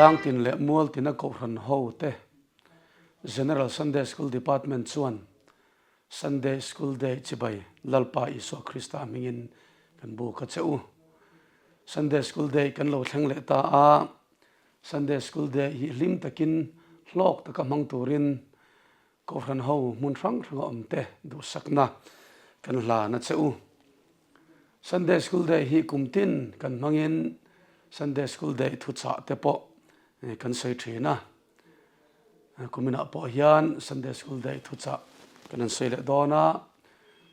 Tlangtin leh Mualtina Kohhran hote General Sunday School Department chuan Sunday School Day chibai Lalpa Isua Krista hmingin kan buk a che u. Sunday School Day kan lo thleng leh ta a, Sunday School Day hi hlim takin hlawk taka hmang turin Kohhran ho hmun hrang hranga awm te duhsakna kan hlan a che u. Sunday School Day hi kum tin kan hmangin Sunday School Day thuchah te pawh kan sawi thin a. Kuminah pawh hian Sunday School Day thuchah kan han sawi leh dawn a.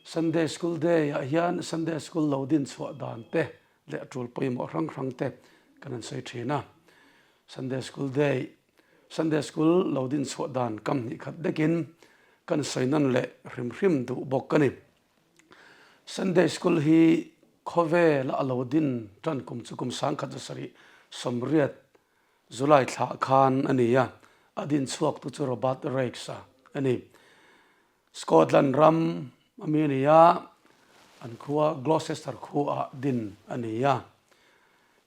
Sunday School Day ah hian Sunday School lo din chhuah dan te leh a tul pawimawh hrang hrang te kan han sawi thin a. Sunday School Day Sunday School lo din chhuah dan kam hnih khat dekin kan sawi nawn leh hrim hrim duh bawk a ni. Sunday School hi khawvela a lo din tan kum chu kum sangkhat zasarih sawmriat July thlah khan a ni a, a din chhuaktu chu Robert Raikes-a a ni. Scotland ram a mi a ni a, an khua Gloucester khuaah din a ni a.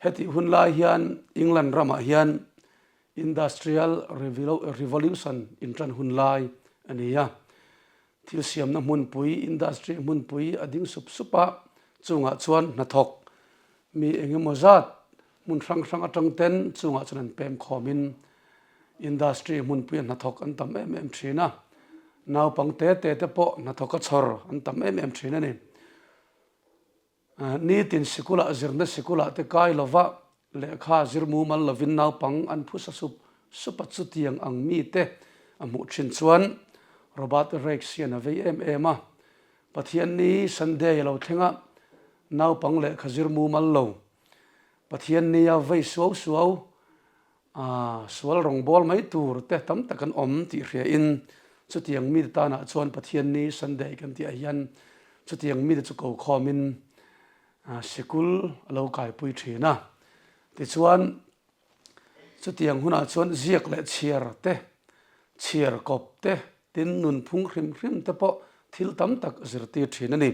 Hetih hun lai hian England ramah hian Industrial Revolution intan hun lai a ni a. Thil siamna hmunpui, industry hmunpui a ding sup sup a, chungah chuan hnathawk mi eng emaw zat hmun hrang hrang atang ten chungah chuan an pem khawmin industry hmunpuia hnathawk an tam em em thin a, naupang te te te pawh hnathawk a chhawr an tam em em thin a ni. Nitin sikulah zirna sikulah te kai lova lehkha zir mumal lovin naupang an phusa sup sup a chutiang ang mite a hmuh thin chuan Robert Raikes hian a vei em em a. Pathianni Sunday a lo thleng a, naupang lehkha zir mumal lo Pathianni a vei suau suau a, sual rawngbâwl mai tur te tam tak an awm tih hria in chutiang mite tanah chuan Pathianni Sunday kan tih ah hian chutiang mite chu ko khawm in sikul a lo kaipui thin a. Tichuan chutiang hunah chuan ziak leh chhiar te, chhiar kawp te, tin nunphung hrim hrim te pawh thil tam tak zirtir thin a ni.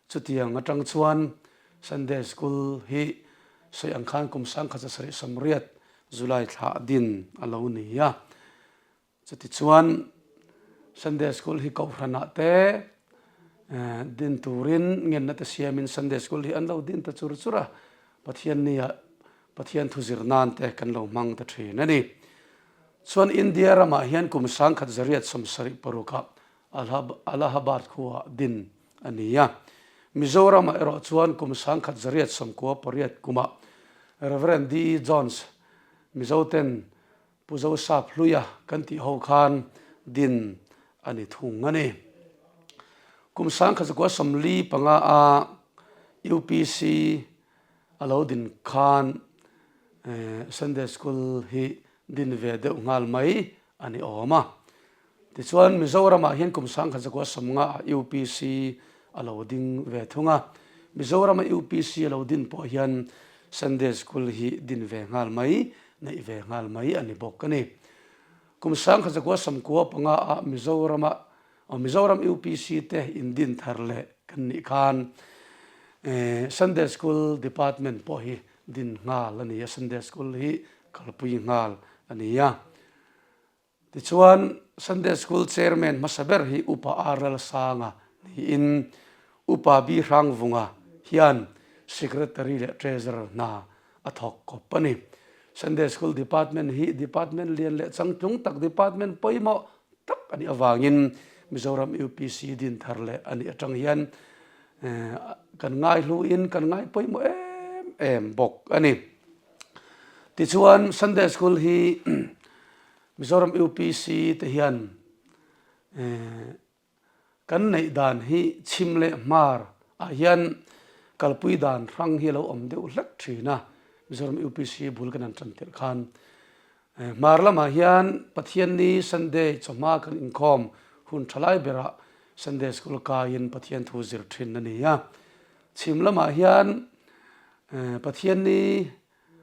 Chutiang atang chuan Sunday School hi sawi ang khan kum sangkhat zasarih sawmriat July thla din a lo ni a. Chutichuan Sunday School hi Kohhranah te din turin ngenna te siamin Sunday School hi an lo din ta chur chur a, Pathiannia Pathian thu zir nan te kan lo hmang ta thin a ni. Chuan India ramah hian kum sangkhat zariat sawmsarih parukah Allahabad khuaah din a ni a. Mizoramah erawh chuan kum sangkhat zariat sawmkua pariat kumah Rev. DE Jones, Mizoten Pu Zosap Hluia kan tih ho khan din a ni thung a ni. Kum sangkhat zakua sawmli panga a UPC a lo din khan Sunday School hi din ve deuh nghal mai a ni awm a. Tichuan Mizoramah hian kum sangkhat zakua sawmnga ah UPC a lo ding ve thung a. Mizorama UPC a lo din pawh hian Sunday School hi din ve nghal mai, neih ve nghal mai a ni bawk a ni. Kum sangkhat zakua sawmkua panga ah Mizorama Mizoram UPC te indin thar leh kan nih khan Sunday School Department pawh hi din nghal a ni a, Sunday School hi kalpui nghal a ni a. Tichuan, Sunday School Chairman hmasa ber hi Upa R. Lalsanga niin Upa B. Hrangvunga hian Secretary leh Treasurer hna a thawk kawp a ni. Sunday School Department hi Department lian leh changtlung tak Department pawimawh tak a nih avangin Mizoram UPC din thar leh a nih atang hian kan ngaihluin kan ngai pawimawh em em bawk a ni. Tichuan Sunday School hi Mizoram UPC te hian kan neih dan hi chhim leh hmar ah hian kalpui dan hrang hi a lo awm deuh hlek thin a, Mizoram UPC bul kan han tan tirh khan hmar lamah hian Pathianni Sunday chawhma kan inkhawm hun tha lai berah Sunday School kaiin Pathian thu zir thin a ni a, chhim lamah hian Pathianni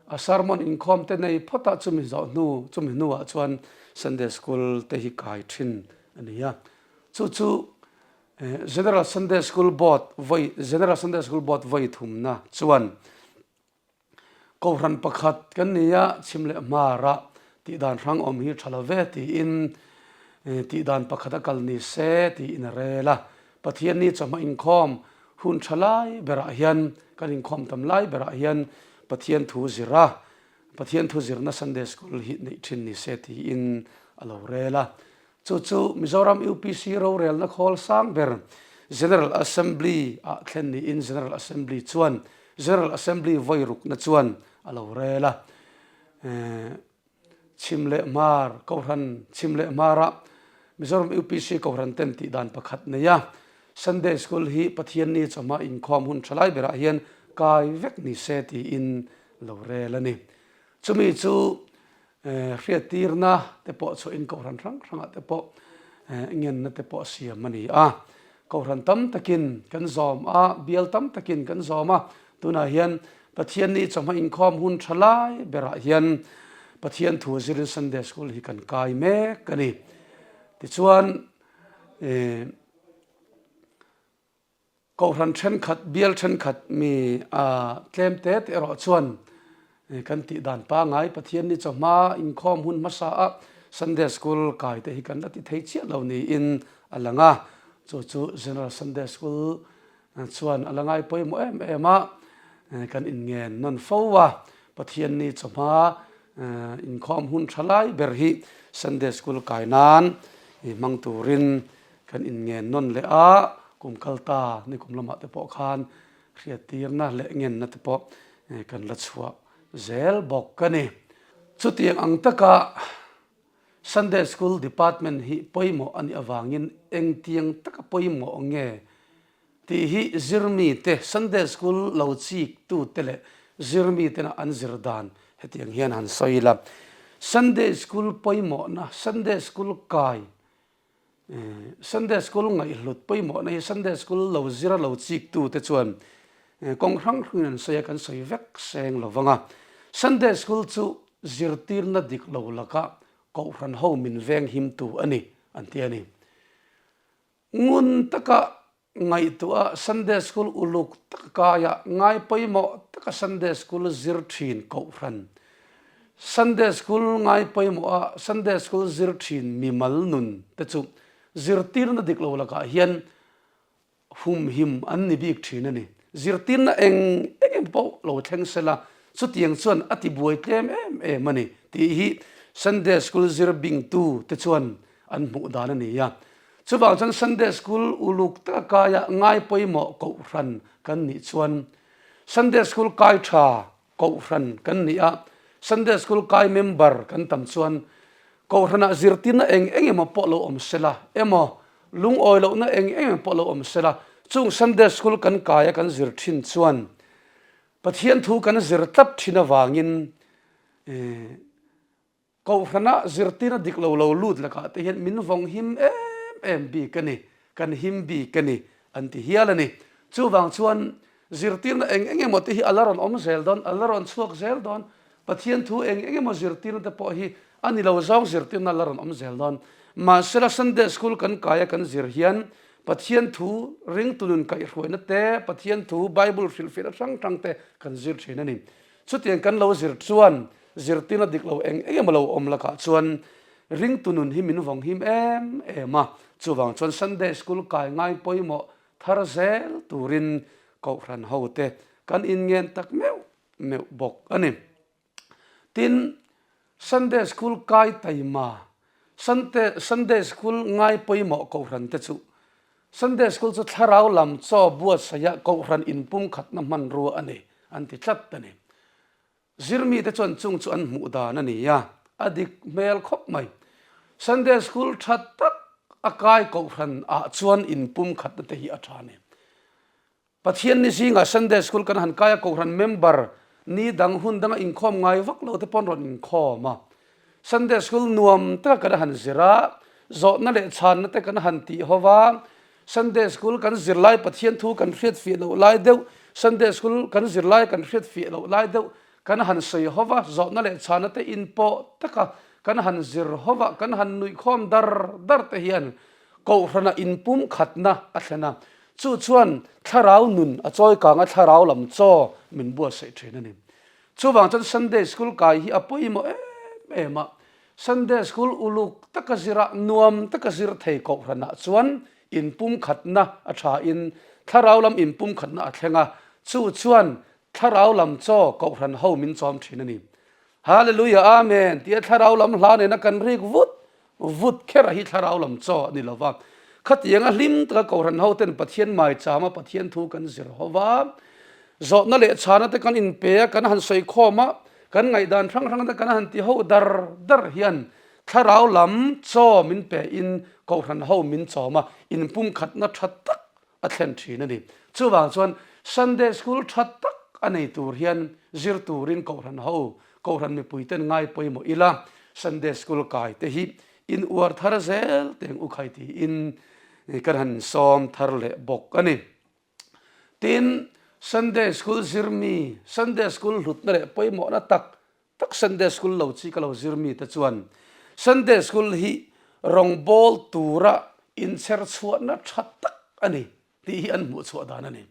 a sermon inkhawm te nei phawt a, chumi zawh hnu, chumi hnuah chuan Sunday School te hi kai thin a ni a. Chu chu General Sunday School Board vawi, General Sunday School Board vawi thumna chuan. Kohhran pakhat kan ni a, chhim leh hmarah tihdan hrang awm hi tha lo ve tiin tihdan pakhat a kal ni se tiin a rel a. Pathianni chawhma inkhawm hun tha lai berah hian, kan inkhawm tam lai berah hian Pathian thu zir a, Pathian thu zirna Sunday School hi neih thin ni se tiin a lo rel a. Chu chu Mizoram UPC rorelna khawl sang ber General Assembly ah thlen niin General Assembly chuan General Assembly vawi rukna chuan a lo rel a. Chhim leh Hmar Kohhran Chhim leh Hmara Mizoram UPC Kohhran ten tih dan pakhat nei a. Sunday School hi Pathianni chawhma inkhawm hun tha lai berah hian kai vek ni se tiin lo rel a ni. Chumi chu Hriattirna te pawh chhuahin kohhran hrang hrangah te pawh ngenna te pawh siam a ni a. Kohhran tam takin kan zawm a, bial tam takin kan zawm a. Tunah hian Pathianni chawhma inkhawm hun tha lai berah hian Pathian thu zirin Sunday School hi kan kai mek a ni. Tichuan Kohhran thenkhat, bial thenkhat mi a tlem te te erawh chuan kan tih dan pangai Pathianni chawhma inkhawm hun hmasa a Sunday School kai te hi kan la ti thei chiah lo niin a lang a. Chu chu General Sunday School chuan a la ngai pawimawh em em a, kan inngen nawn fo a. Pathianni chawhma inkhawm hun tha lai ber hi Sunday School kai nan hmang turin Kan inngen nawn leh a, kum kal ta ni kum lamah te pawh khan hriattirna leh ngenna te pawh kan la chhuah zel bawk a ni. Chutiang ang taka Sunday School Department hi pawimawh a nih avangin engtiang taka pawimawh nge tih hi zirmite, Sunday School lo chiktute leh zirmitena an zir dan hetiang hian han sawi ila. Sunday School pawimawhna, Sunday School kai Sunday School ngaihhlut pawimawhna hi Sunday School lo zira lo chiktute chuan kawng hrang hrangin an sawi a, kan sawi vek seng lo vang a. Sunday School chu zirtirna dik lo laka Kohhran ho min veng himtu a ni an ti a ni. Ngun taka Ngaihtuah Sunday School uluk taka kaia ngai pawimawh taka Sunday School zir thin Kohhran. Sunday School ngai pawimawha Sunday School zir thin mimal nun te chu zirtirna dik lo lakah hian humhim an ni bik thin a ni. Zirtirna eng eng emaw pawh lo thleng sela chutiang chuan a tibuai tlem em em a ni tih hi Sunday School zir bingtu te chuan an hmuh dan a ni a. Chuvang chuan Sunday School uluk taka kaia ngai pawimawh Kohhran kan nih chuan Sunday School kai tha Kohhran kan nih a, Sunday School kai member kan tam chuan Kohhranah zirtirna eng eng emaw pawh lo awm sela emaw lungawi lohna eng eng emaw pawh lo awm sela chung Sunday School kan kaia kan zir thin chuan Pathian thu kan zir tlat thin avangin Kohhrana zirtirna dik lo lo lut lakah te hian min vawng him em em bik a ni, kan him bik a ni an ti hial a ni. Chuvang chuan zirtirna eng eng emaw te hi a la rawn awm zel dawn, a la rawn chhuak zel dawn. Pathian thu eng eng emaw zirtirna te pawh hi a ni lo zawng zirtirna a la rawn awm zel dawn. Mahsela Sunday School kan kaia kan zir hian Pathian thu ringtu nun kaihhruaina te, Pathian thu Bible hrilhfiahna hrang hrang te kan zir thin a ni. Chutiang kan lo zir chuan zirtirna dik lo eng eng emaw lo awm lakah chuan ringtu nun hi min vawng him em em a, chuvang chuan Sunday School kai ngai pawimawh thar zel turin Kohhran hote kan inngen tak meuh meuh bawk a ni. Tin, Sunday School kai taima, Sunday School ngai pawimawh Kohhran te chu Sunday School chu thlarau lam chaw buatsaih Kohhran inpumkhatna hmanrua a ni an ti tlat a ni. Zirmite chuan chung chu an hmuh dan a ni a, a dik hmel khawp mai. Sunday School tha tak a kai Kohhran ah chuan inpumkhatna te hi a tha a ni. Pathian ni zingah Sunday School kan han kai a, Kohhran member ni dang hun danga inkhawm ngai vak lo te pawh an rawn inkhawm a. Sunday School nuam taka kan han zir a, zawhna leh chhanna te kan han tih ho va, Sunday School kan zir lai Pathian thu kan hriat fiah loh lai deuh, Sunday School kan zir lai kan hriat fiah loh lai deuh kan han sawi ho va, zawhna leh chhanna te inpawh taka kan han zir ho va, kan han nuihkhawm dar dar te hian Kohhranah inpumkhatna a thlen a, chu chuan thlarau nun a chawi kanga thlarau lam chaw min buatsaih thin a ni. Chuvang chuan Sunday School kai hi a pawimawh em em a, Sunday School uluk taka zira nuam taka zir thei kohhranah chuan inpumkhatna a thain thlarau lam inpumkhatna a thleng a, chu chuan thlarau lam chaw kohhran ho min chawm thin a ni. Hallelujah Amen tia thlarau lam hla nena kan rik vut vut khera hi thlarau lam chaw a ni lo va. Khatianga hlim taka kohhran hoten Pathian maichama Pathian thu kan zir ho va, zawhna leh chhana te kan inpe a, kan han sawi khawm a, kan ngaihdan hrang hrang te kan han ti ho dar dar hian thlarau lam chaw min pe in kohhran ho min chawm a, inpumkhatna tha tak a thlen thin a ni. Chuvang chuan Sunday School tha tak a nei tur hian zir turin Kohhran ho, Kohhran mipui ten ngai pawimawh ila, Sunday School kai te hi in uar thar zel teng u khai tiin kan han sawm thar leh bawk a ni. Tin, Sunday School zirmi, Sunday School hlutna leh pawimawhna tak tak Sunday School lo chi ka lo zir mi te chuan Sunday School hi rawngbawl tura inchher chhuahna tha tak a ni tih hi an hmuh chhuah dan a ni.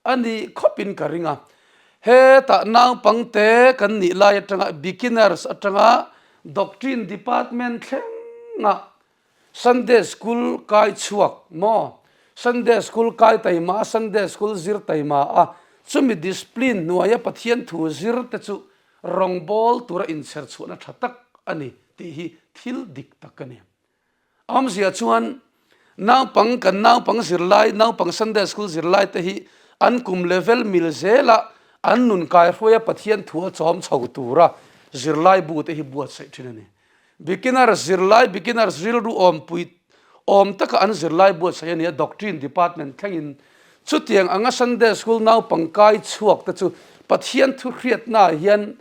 A ni khawpin ka ring a, hetah naupangte kan nih lai atanga beginners atanga Doctrine Department thlengah Sunday School kai chhuak maw? Sunday School kai taima a, Sunday School zir taima a, chumi discipline hnuaia Pathian thu zir te chu rawngbawl tura inchher chhuahna tha tak a ni tih hi thil dik tak a ni. Awmzia chuan naupang kan naupang zirlai, naupang Sunday School zirlai te hi an kum level mil zela an nun kaihruaia Pathian thu a chawm chho tura zirlai bu te hi buatsaih thin a ni. Beginners zirlai Beginners rilru awmpui awm taka an zirlai buatsaih a ni a, Doctrine Department thlengin chutiang anga Sunday School naupang kai chhuak te chu Pathian thu hriatnaah hian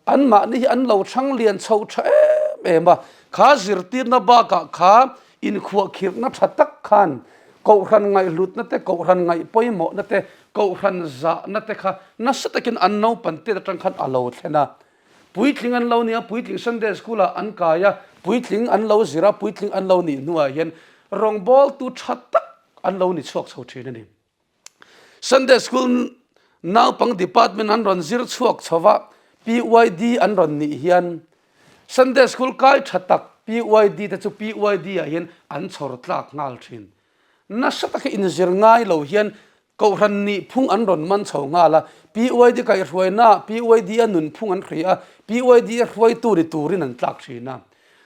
anmahni hi an lo thang lian chho tha em em a, kha zirtirna bakah kha inkhuahkhirhna tha tak khan Kohhran ngaihhlutna te, Kohhran ngaihpawimawhna te, Kohhran zahna te kha nasa takin an naupan tet atang khan a lo thlen a. Puitling an lo nia, puitling Sunday School ah an kai a, puitling an lo zir a, puitling an lo nih hnuah hian rawngbawltu tha tak an lo ni chhuak chho thin a ni. Sunday School naupang department an rawn zir chhuak chho va, PYD an rawn nih hian Sunday School kai tha tak PYD te chu PYD ah hian an chhawr tlak nghal thin. Nasa taka inzir ngai lo hian Kohhran nih phung an rawn man chho nghal a, PYD kaihhruaina, PYD a nunphung an hria a, PYD a hruaitu ni turin an tlak thin a.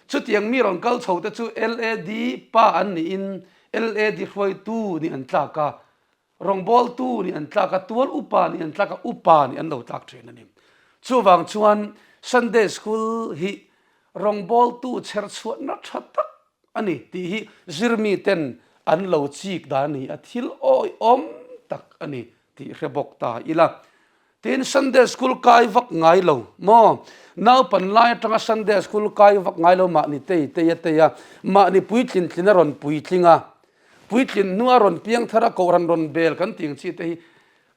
Chutiang mi rawn kal chho te chu LAD pa an niin LAD hruaitu nih an tlak a, rawngbawltu nih an tlak a, tual upa nih an tlak a, upa nih an lo tlak thin a ni. Chuvang chuan Sunday School hi rawngbawltu chherchhuahna tha tak a ni tih hi zirmi ten an lo chik dan a ni a, thil awihawm tak a ni tih hre bawk ta ila. Tin, Sunday School kai vak ngai lo maw? Naupan lai atanga Sunday School kai vak ngai lo mahni tei tei a tei a, mahni puitlin tlin a rawn puitling a, puitlin hnua rawn piang thar a kohhran rawn bel kan tih ang chi te hi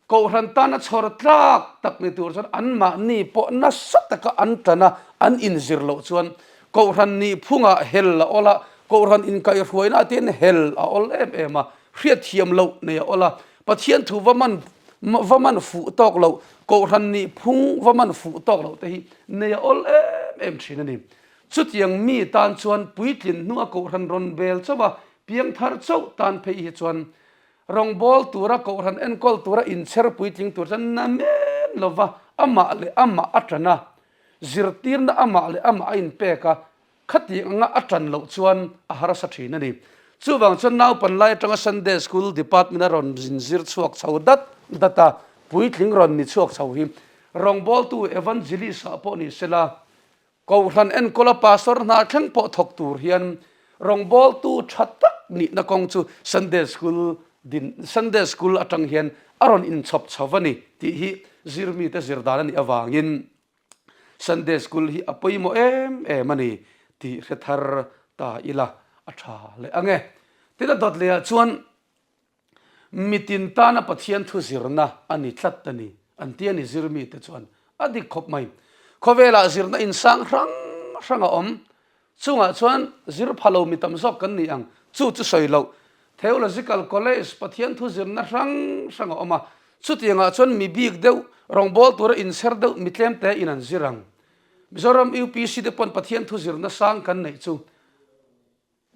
Kohhran tana chhawr tlak tak ni tur chuan anmahni pawh nasa taka an tan a, an inzir loh chuan Kohhran nihphungah hel a awl a, Kohhran inkaihhruaina tiin hel a awl em em a, hriatthiam loh nei a awl a, Pathian thu va man va man fuh tawk loh, Kohhran nihphung va man fuh tawk loh te hi nei a awl em em thin a ni. Chutiang mi tan chuan puitlin hnua Kohhran rawn bel chauh a, piangthar chauh tan phei hi chuan Rawngbâwl tura kohhran enkawl tura inchher puitling tur chuan na men lova amah leh amah a ṭan a, zirtirna amah leh amah a inpek a, khati anga a ṭan loh chuan a harsa ṭhin a ni. Chuvang chuan naupan lai aṭanga Sunday School Department a rawn inzir chhuak chho dat dat a, puitling rawn ni chhuak chho hi rawngbâwltu Evangelist-ah pawh ni sela, Kohhran enkawla pastor hna thleng pawh thawk tur hian rawngbawltu tha tak nihna kawng chu Sunday School din Sunday School atang hian a rawn inchhawp chho a ni tih hi zirmite zir dan a nih avangin Sunday School hi a pawimawh em em a ni tih hre thar ta ila a tha leh ang e. Tin a dawt lehah chuan Mitin tana Pathian thu zirna a ni tlat a ni, an ti a ni zir mite chuan a dik khawp mai. Khawvelah zirna insang hrang hrang a awm. Chungah chuan zir pha lo mi tam zawk kan ni ang, chu chu sawi loh. Theological College Pathian thu zirna hrang hrang a awm a. Chutiangah chuan mi bik deuh, rawngbâwl tura inchher deuh mi tlem te in an zir ang. Mizoram UPC te pawn Pathian thu zirna sang kan neih chu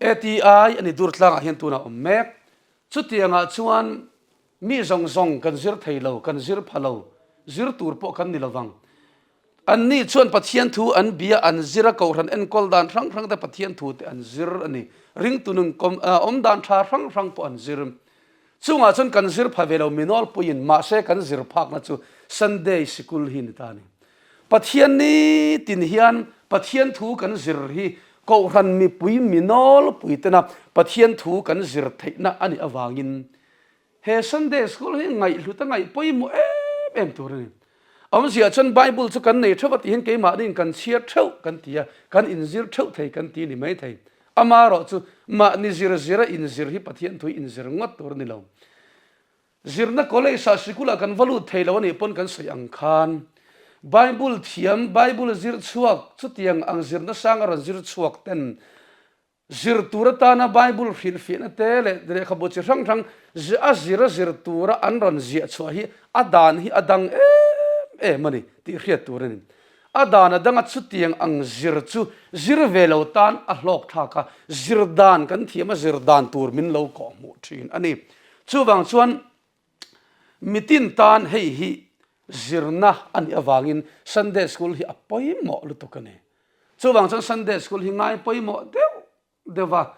ATI a ni dur tlangah hian tunah awm mek. Chutiangah chuan mi zawng zawng kan zir thei lo, kan zir pha lo, zir tur pawh kan ni lo vang. Anni chuan Pathian thu an bia, an zir a, kohhran enkawl dan hrang hrang te Pathian thu te an zir a ni. Ringtu nun awm dan tha hrang hrang pawh an zir. Chungah chuan kan zir pha ve lo mi nawlpuiin mahse kan zir phakna chu Sunday sikul hi ni ta a ni. Pathian ni tin hian Pathian thu kan zir hi Kohhran mipui mi nawlpui tena Pathian thu kan zir theihna a nih avangin he Sunday School hi ngaihhlut a ngaih pawimawh em em tur a ni. Awmzia chuan Bible chu kan nei theuh a tih hian keimahniin kan chhiar theuh kan ti a, kan inzir theuh thei kan ti ni mai thei. Amaherawh chu mahni zir zira inzir hi Pathian thui inzir ngawt tur a ni lo. Zirna college-ah sikulah kan va lut thei lo a nih pawn kan sawi ang khan Bible thiam, Bible zir chhuak, chutiang ang zirna sang a rawn zir chhuak ten zir tur atana Bible hrilhfiahna te leh lehkhabu chi hrang hrang a zir a zir tura an rawn ziah chhuah hi a dan hi a dang em em a ni tih hriat tur a ni. A dan a danga chutiang ang zir chu zir ve lo tan a hlawk thlak a, zir dan kan thiam a zir dan tur min lo kawhhmuh thin a ni. Chuvang chuan mitin tan hei hi zirna a nih avangin Sunday School hi a pawimawh lutuk a ni. Chuvang chuan Sunday School hi ngai pawimawh deuh deuh a,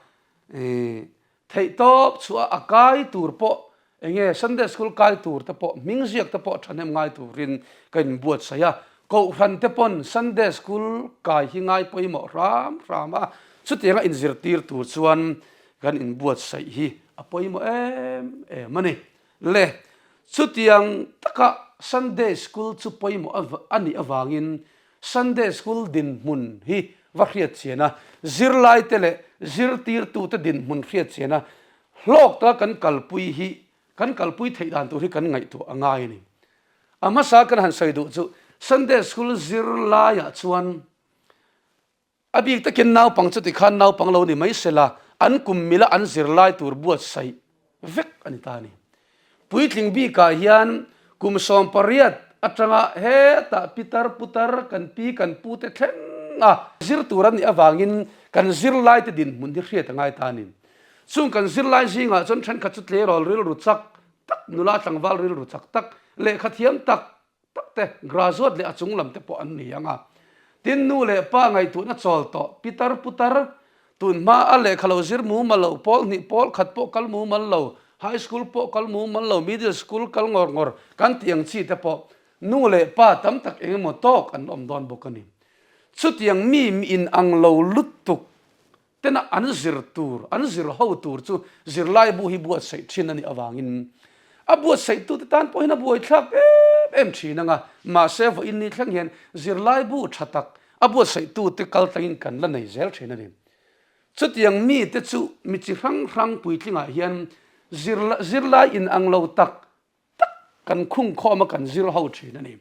theihtawp chhuah a kai tur pawh eng nge Sunday School kai tur te pawh hming ziak te pawh thahnem ngai turin ka inbuatsaih a, Kohhran te pawn Sunday School kai hi ngai pawimawh hram hram a, chutianga inzirtir tur chuan kan inbuatsaih hi a pawimawh em em a ni. Le, chutiang taka Sunday School chu pawimawh a nih avangin Sunday School dinhmun hi va hriatchian a, zirlaite leh zirtirtute dinhmun hriatchian a, hlawk taka kan kalpui hi, kan kalpui theih dan tur hi kan ngaihtuah a ngai a ni. A hmasa kan han sawi duh chu Sunday School zirlaiah chuan A bik takin naupang chu tikhan naupang lo ni mai sela, an kum mila an zirlai tur buatsaih vek a ni ta a ni. Puitling bikah hian kum 18 atanga hetah pitar putar kan pi kan pu te thleng a zir tur an nih avangin kan zirlaite dinhmun hi hriat a ngai ta a ni. Chung kan zirlai zingah chuan thenkhat chu tleirawl rilru chak tak, nula tlangval rilru chak tak, lehkha thiam tak tak te, graduate leh a chung lam te pawh an ni ang a. Tin, nu leh pa ngaihtuahna chawl tawh, pitar putar, tun hma a lehkha lo zir mumal lo, pawl hnih pawl khat pawh kal mumal lo, high school pawh kal mumal lo, middle school kal ngawr ngawr kan tih ang chi te pawh nu leh pa tam tak eng emaw tawk an awm dawn bawk a ni. Chutiang mi in ang lo lutuk tena an zir tur, an zir ho tur chu zirlaibu hi buatsaih thin a nih avangin a buatsaihtute tan pawhin a buaithlak em em thin ang a, mahse vawiin ni thleng hian zirlaibu tha tak a buatsaihtute kal tlangin kan la nei zel thin a ni. Chutiang mite chu mi chi hrang hrang puitlingah hian zirlai inang lo tak tak kan khung khawm a kan zir ho thin a ni.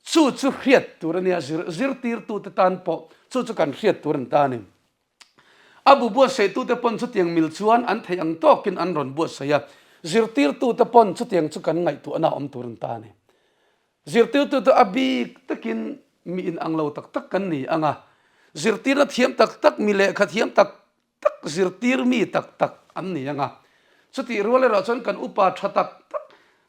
Chu chu hriat tur a nia, zir zirtirtute tan pawh chu chu kan hriat tur an ta a ni. A bu buatsaitute pawn chutiang mil chuan an theih ang tawkin an rawn buatsaih a, zirtirtute pawn chutiang chu kan ngaihtuahna awm tur an ta a ni. Zirtirtute a bik takin mi inang lo tak tak kan ni ang a, zirtirna thiam tak tak, mi lehkha thiam tak tak zirtir mi tak tak an ni ang a. Chutih rual erawh chuan kan upa tha tak tak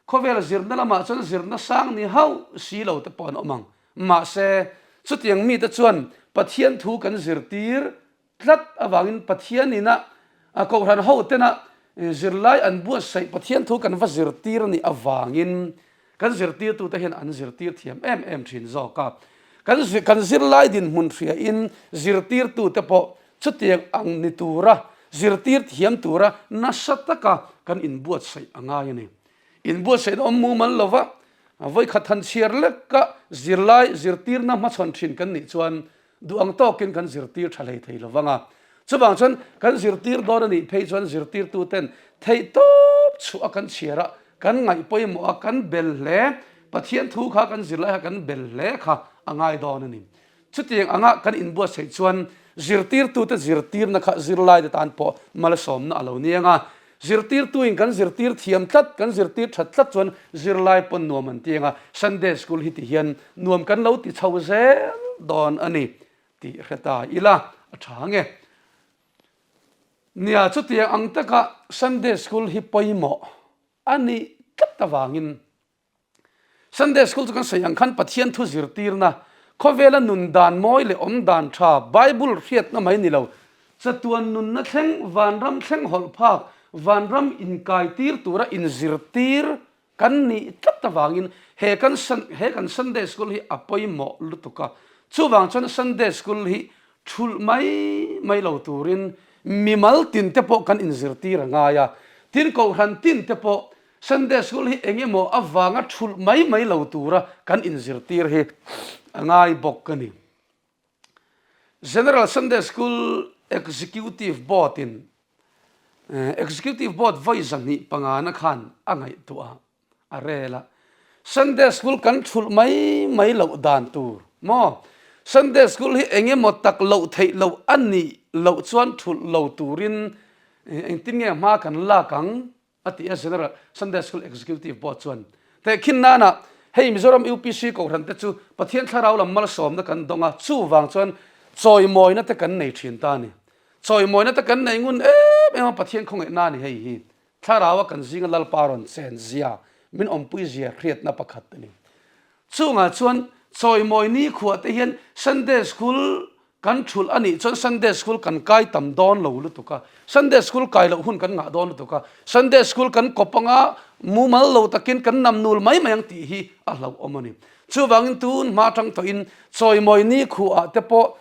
khawvel zirna lamah chuan zirna sang ni hauh si lo te pawh an awm ang. Mahse, chutiang mite chuan Pathian thu kan zirtir tlat avangin Pathian ina Kohhran ho tena zirlai an buatsaih Pathian thu kan va zirtir a nih avangin Kan zirtirtute hian an zirtir thiam em em thin zawk a. Kan kan zirlai dinhmun hriain zirtirtute pawh chutiang ang ni tura zirtir thiam tura nasa taka kan inbuatsaih a ngai a ni. Inbuatsaihna awm mumal lova vawikhat han chhiar leka zirlai zirtirna hmachhawn thin kan nih chuan Duh ang tawkin kan zirtir tha hlei thei lo vang a. Chuvang chuan kan zirtir dawn a nih phei chuan zirtirtuten theihtawp chhuah a kan chhiar a, kan ngaih pawimawh a, kan bel hle, Pathian thu kha kan zirlai kha kan bel hle kha a ngai dawn a ni. Chutiang anga kan inbuatsaih chuan zirtirtute zirtirna kha zirlaite tan pawh malsawmna a lo ni ang a. Zirtirtuin kan zirtir thiam tlat, kan zirtir that tlat chuan zirlai pawn nuam an ti ang a, Sunday School hi ti hian nuam kan lo ti chho zel dawn a ni tih hre ta ila a tha ang e. Nia, chutiang ang taka Sunday School hi pawimawh a nih tlat avangin Sunday School chu kan sawi ang khan Pathian thu zirtirna, khawvela nun dan mawi leh awm dan tha, Bible hriatna mai ni lo, chatuan nunna thleng, vanram thleng hawlh phak, vanram inkaitir tura inzirtir kan nih tlat avangin he kan he kan Sunday School hi a pawimawh lutuk a. Chuvang chuan Sunday School hi thulh mai mai lo turin mimal tin te pawh kan inzirtir a ngai a, tin kohhran tin te pawh Sunday School hi eng emaw avanga thulh mai mai lo tura kan inzirtir hi a ngai bawk a ni. General Sunday School Executive Board-in Executive Board vawi 200 pangana khan a ngaihtuah a, a rel a. Sunday School kan thulh mai mai loh dan tur maw? Sunday School hi eng emaw tak loh theih loh a nih loh chuan thulh lo turin engtin nge hma kan lak ang? a ti a, General Sunday School Executive Board chuan tehkhin nana hei Mizoram UPC Kohhran te chu Pathian thlarau lam malsawmna kan dawng a, chuvang chuan chawimawina te kan nei thin ta a ni. Chawimawina te kan nei ngun em em a, Pathian khawngaihna a ni hei hi. Thlarau a kan zinga Lalpa rawn chen zia, min awmpui zia hriatna pakhat a ni. Chungah chuan chawimawi nikhua te hian Sunday School Kan thulh a nih chuan Sunday School kan kai tam dawn lo lutuk a, Sunday School kai loh hun kan ngah dawn lutuk a, Sunday School kan kawp anga mumal lo takin kan nam nul mai mai ang tih hi a hlauhawm a ni. Chuvangin tun hma atang tawhin chawimawi ni khuah te pawh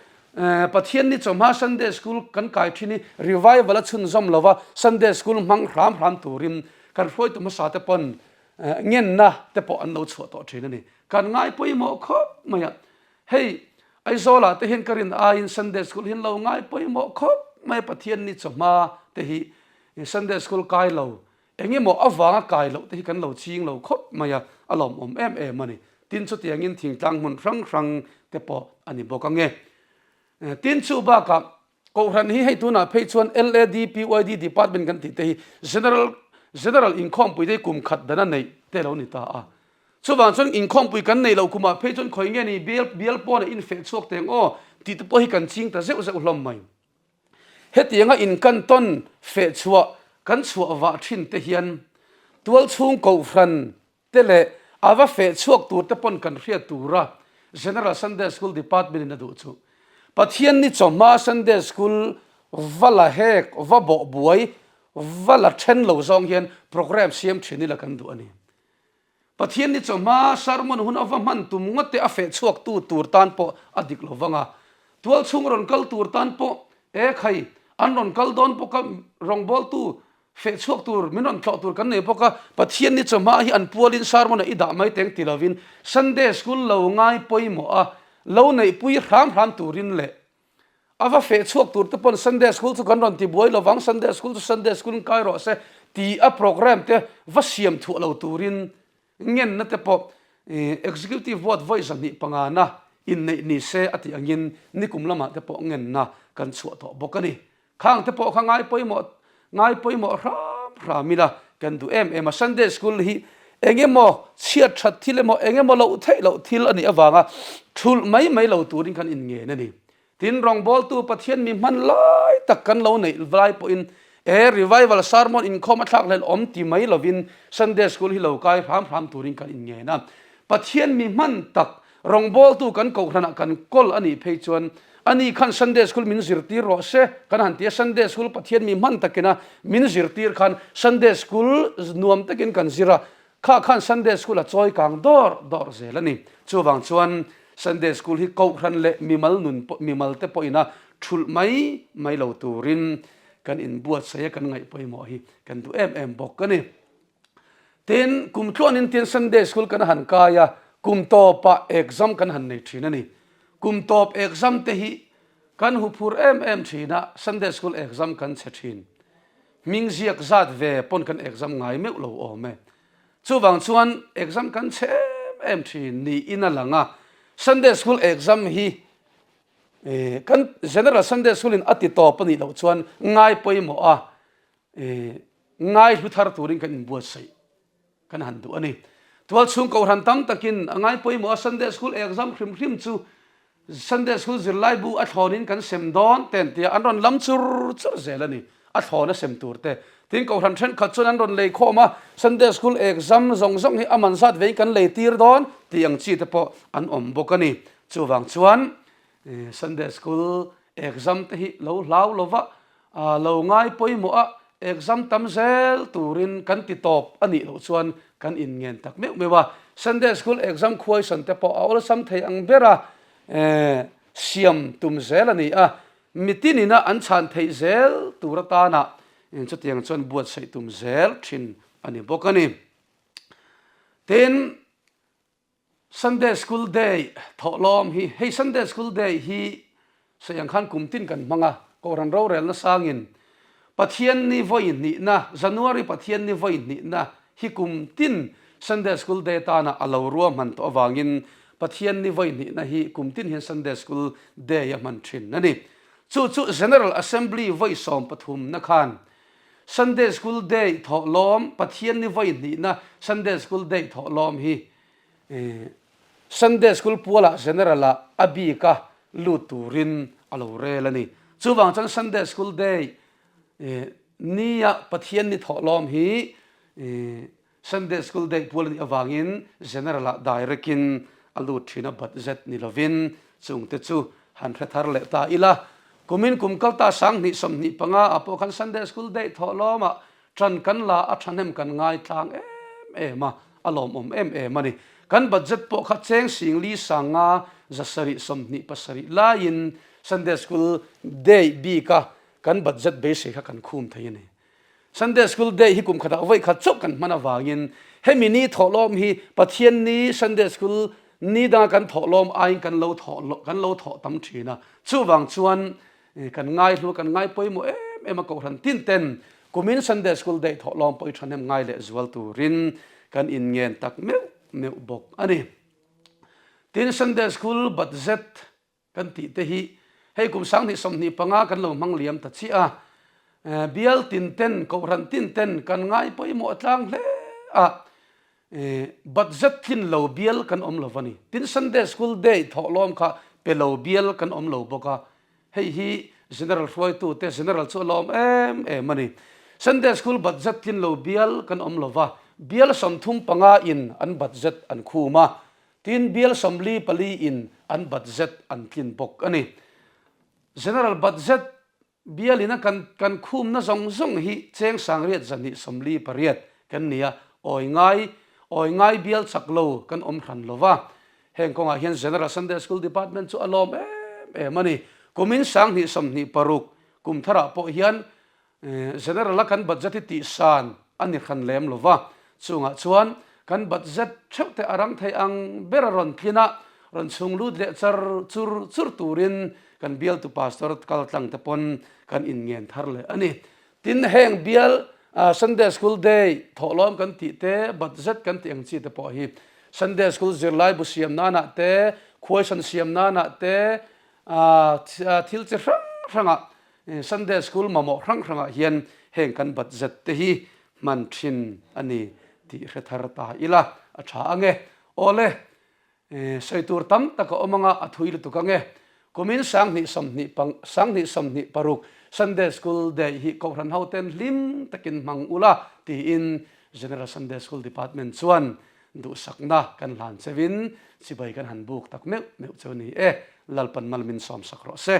Pathian ni chawhma Sunday School kan kai thin hi revival a chhunzawm lo va, Sunday School hmang hram hram turin kan hruaitu hmasa te pawn ngenna te pawh an lo chhuah tawh thin a ni. Kan ngai pawimawh khawp mai a, Hei, Aizawlah te hian ka rin aiin Sunday School hi an lo ngai pawimawh khawp mai a, Pathian ni chawhma te hi Sunday School kai lo, eng emaw avanga kai loh te hi kan lo ching lo khawp mai a, a lawmawm em em a ni. Tin, chutiangin thingtlang hmun hrang hrang te pawh a ni bawk ang e. Tin, chu bakah Kohhran hi hei tunah phei chuan LAD, PYD department kan tih te hi General General inkhawmpui te hi kum khat dana neih te lo ni ta a. Chuvang chuan inkhawmpui kan neih loh kumah phei chuan khawi nge ni bial bial pawn a infeh chhuak teng aw tih te pawh hi kan ching ta zeuh zeuh hlawm mai. Hetianga inkan tawn feh chhuah kan chhuah vah thin te hian tualchhung kohhran te leh a va feh chhuak tur te pawn kan hriat tura General Sunday School Department in a duh chu Pathian ni chawhma Sunday School va la hek, va bawh buai, va la then lo zawng hian programme siam thin ila kan duh a ni. Pathian ni chawhma sermon hun a va hman tum ngawt te a feh chhuak tu tur tan pawh a dik lo vang a, tualchhung rawn kal tur tan pawh e khai an rawn kal dawn bawk a rawngbawltu Feh chhuak tur, min rawn tlawh tur kan nei bawk a, Pathian ni chawhma hi an pualin sermon-ah i dah mai teng ti lovin Sunday School lo ngai pawimawh a, lo neihpui hram hram turin leh a va feh chhuak tur te pawn Sunday School chu kan rawn ti buai lovang, Sunday School chu Sunday School in kai rawh se ti a programme te va siam thuah lo turin ngenna te pawh Executive Board vawi 200 pangana inneih ni se a tih angin nikum lamah te pawh ngenna kan chhuah tawh bawk a ni. Khang te pawh kha ngai pawimawh ngai pawimawh hram hram ila kan duh em em a. Sunday School hi eng emaw chhiat that thil emaw eng emaw loh theih loh thil a nih avanga thulh mai mai lo turin kan inngen a ni. Tin, rawngbawltu Pathian mi hman lai tak kan lo neih lai pawhin e revival sermon inkhawm a thlak hlel awm ti mai lovin Sunday School hi lo kai hram hram turin kan inngen a. Pathian mi hman tak Rawngbawltu kan kohhranah kan kawl a nih phei chuan ani khan Sunday School min zirtir rawh se kan han ti a, Sunday School Pathian mi hman takina min zirtir khan Sunday School nuam takin kan zir a, kha khan Sunday School a chawi kang dawr dawr zel a ni. Chuvang chuan Sunday School hi kohhran leh mimal nun pawh mimal te pawhin a thulh mai mai lo turin kan inbuatsaih a, kan ngaih pawimawh hi kan duh em em bawk a ni. Tin, kum tluanin tin Sunday School kan han kai a, kum tawpah exam kan han nei thin a ni. Kum tawp exam te hi kan huphur em em thin a, Sunday School exam kan chhe thin. Hming ziak zat ve pawn kan exam ngai meuh lo awm e. Chuvang chuan exam kan chhe em em thin niin a lang a, Sunday School exam hi kan General Sunday School in a ti tawp a nih loh chuan ngai pawimawh a. ngaihlu thar turin kan inbuatsaih kan han duh a ni. Tualchhung kohhran tam takin a ngai pawimawh a, Sunday School exam hrim hrim chu Sunday School zirlaibu a thlawnin kan sem dawn te an ti a, an rawn lam chur chur zel a ni, a thlawn a sem tur te. Tin, kohhran thenkhat chuan an rawn lei khawm a, Sunday School exam zawng zawng hi a man zat vein kan lei tir dawn tih ang chi te pawh an awm bawk a ni. Chuvang chuan Sunday School exam te hi lo hlau lova lo ngai pawimawh a, exam tam zel turin kan ti tawp a nih loh chuan kan inngen tak meuh meuh a. Sunday School exam khuaisan te pawh a awlsam thei ang bera siam tum zel a ni a, mitin ina an chhan theih zel tur atana chutiang chuan buatsaih tum zel thin a ni bawk a ni. Tin, Sunday School Day thawhlawm hi, hei Sunday School Day hi sawi ang khan kum tin kan hmang a, Kohhran rorelna sangin Pathian ni vawi hnihna, January Pathian ni vawi hnihna hi kum tin Sunday School Day tana a lo ruahman tawh avangin Pathian ni vawi hnihna hi kum tin hian Sunday School Day a hman thin a ni. Chu chu General Assembly vawi sawmpathumna khan Sunday School Day thawhlawm, Pathian ni vawi hnihna Sunday School Day thawhlawm hi Sunday School pualah General-ah a bika lut turin a lo rel a ni. Chuvang chuan Sunday School Day nia Pathian ni thawhlawm hi Sunday School Day pual a nih avangin General-ah direct-in a lut thin a, budget ni lovin chungte chu han hre thar leh ta ila. Kumin kum kal ta 2025 ah pawh khan Sunday School Day thawhlawmah ṭan kan la a ṭhahnem kan ngai tlang em em a, a lawmawm em em a ni. Kan budget pawh kha cheng singli sanga 727 laiin Sunday School Day bika kan budget beisei kha kan khum thei a ni. Sunday School Day hi kum khatah vawi khat chauh kan hman avangin hemi ni thawhlawm hi Pathian ni Sunday School ni danga kan thawhlawm aiin kan lo thawh kan lo thawh tam thin a. Chuvang chuan kan ngaihlu kan ngai pawimawh em em a kohhran tin ten kumin Sunday School Day thawhlawm pawh i thahnem ngai leh zual turin kan inngen tak meuh meuh bawk a ni. Tin Sunday School budget Kan tih te hi hei kum 2025 kan lo hmang liam ta chiah a, bial tin ten, kohhran tin ten kan ngai pawimawh tlang hle a, budget tlin lo bial kan awm lo a ni. Tin Sunday School Day thawhlawm kha pe lo bial kan awm lo bawk a, hei hi General hruaitu te General chu a lawm em em a ni. Sunday School budget tlin lo bial kan awm lo va, bial 35 in an budget an khum a, Tin, bial 44 in an budget an tlin bawk a ni. General budget bial ina kan kan khumna zawng zawng hi cheng sangriat 248 kan ni a, awi ngai awi ngai bial chak lo kan awm hran lo va. Heng kawngah hian General Sunday School Department chu a lawm em em a ni. Kumin 2026 kum tharah pawh hian General-a kan budget hi tihsan a ni hran lem lo va, chungah chuan kan budget theuh te a rang thei ang ber a rawn tlin a, rawn chhung lut leh char chur chur turin kan bialtu pastor kal tlang te pawn kan inngen thar leh a ni. Tin, heng bial Sunday School Day thawhlawm kan tih te, budget kan tih ang chi te pawh hi Sunday School zirlai bu siam nanah te, khuaisan siam nanah te, thil chi hrang hrangah Sunday School mamawh hrang hrangah hian heng kan budget te hi hman thin a ni tih hre thar ta ila a tha ang e. Awle, sawi tur tam tak a awm anga a thui lutuk ang e. Kumin 2026 Sunday School Day hi Kohhran hoten hlim takin hmang ula tiin General Sunday School Department chuan duhsakna kan hlan cheuhin chibai kan han buk tak meuh meuh cheu ni e. Lalpan mal min sawmsak rawh se.